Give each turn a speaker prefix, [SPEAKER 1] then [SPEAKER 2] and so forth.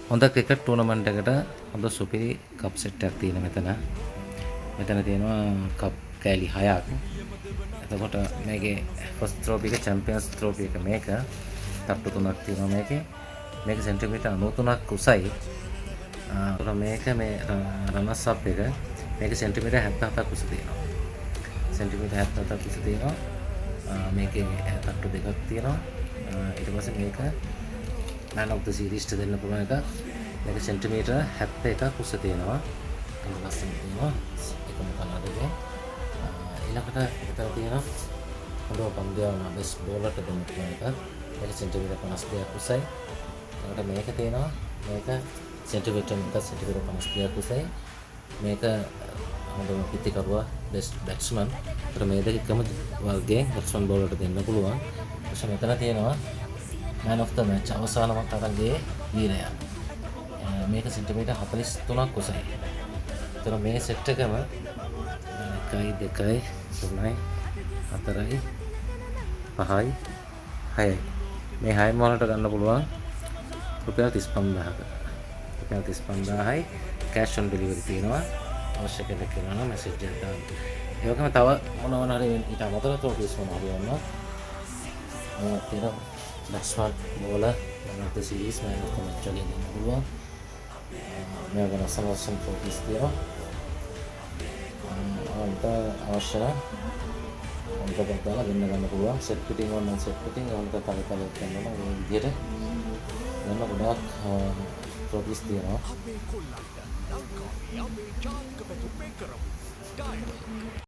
[SPEAKER 1] හොඳ cricket tournament එකට හොඳ සුපිරි කප් සෙට් එකක් තියෙන මෙතන. මෙතන තියෙනවා කප් කෑලි හයක්. එතකොට මේකේ ෆස්ට් ට්‍රොෆි එක, චැම්පියන්ස් ට්‍රොෆි එක මේක. තට්ටු තුනක් තියෙනවා මේකේ. මේක සෙන්ටිමීටර් 93ක් උසයි. එතකොට මේක මේ රනර්ස් අප් එක, මේක සෙන්ටිමීටර් 77ක් උස තියෙනවා. සෙන්ටිමීටර් 77ක් උස තියෙනවා. මේකේ තට්ටු දෙකක් තියෙනවා. ඊට පස්සේ මේක මෑන් ඔෆ් the series ට දෙන්න පුළුවන් එකක්. මේක සෙන්ටිමීටර් 71ක් උස තියෙනවා. හොඳ ලස්සන තියෙනවා එකම කලර් එකේ. ඊළඟට මෙතන තියෙනවා හොඳම පන්දු යවන බෙස්ට් බෝලර්ට දෙන්න පුළුවන් එකක්. මේක සෙන්ටිමීටර් 52ක් උසයි. ඊළඟට මේක තියෙනවා, මේක සෙන්ටිමීටර් මේක සෙන්ටිමීටර් 52ක් උසයි. මේක හොඳම පිතිකරුවා, බෙස්ට් බැට්ස්මන්. ඒතර මේ දෙක එකම වර්ගයෙන් බැට්ස්මන් බෝලර්ට දෙන්න පුළුවන්. ඊට මෙතන තියෙනවා මෑන් ඔෆ් the match, අවසාන තරගයේ වීරයා. මේක සෙන්ටිමීටර් 43ක් උසයි. ඒතර මේ සෙට් එකම 1 2 3 4 5 6යි. මේ හයම වලට ගන්න පුළුවන් රුපියල් 35,000ක. රුපියල් 35,000යි. කෑෂ් ඔන් ඩෙලිවරි තියෙනවා. අවශ්‍ය කෙනෙක් ඉන්නවා නම් මැසේජ් එකක් දාන්න. ඒ වගේම තව මොන මොන හරි ඊට අමතරව ට්‍රොෆීස් මොන හරි ඕන නම් තියෙනවා. Batsman, bowler, man of the series, man of the match වගේ දෙන්න පුළුවන්. මේ වගේ ලස්සන ලස්සන ට්‍රොෆීස් තියෙනවා. ඔයාලට අවශ්‍ය නම් ඔන්ට එකක් දාලා ගෙන්න ගන්න පුළුවන්. සෙට් පිටින් ඕන නම් සෙට් පිටින්, ඕන තව තව ගන්න ඕන මේ විදිහට ගන්න. ගොඩාක් ට්‍රොෆීස් තියෙනවා.
[SPEAKER 2] අපේ කොල්ලන්ට ලංකාවේ අපේ ජාතික පැතුම් මේ කරමු. ඩයලොග්.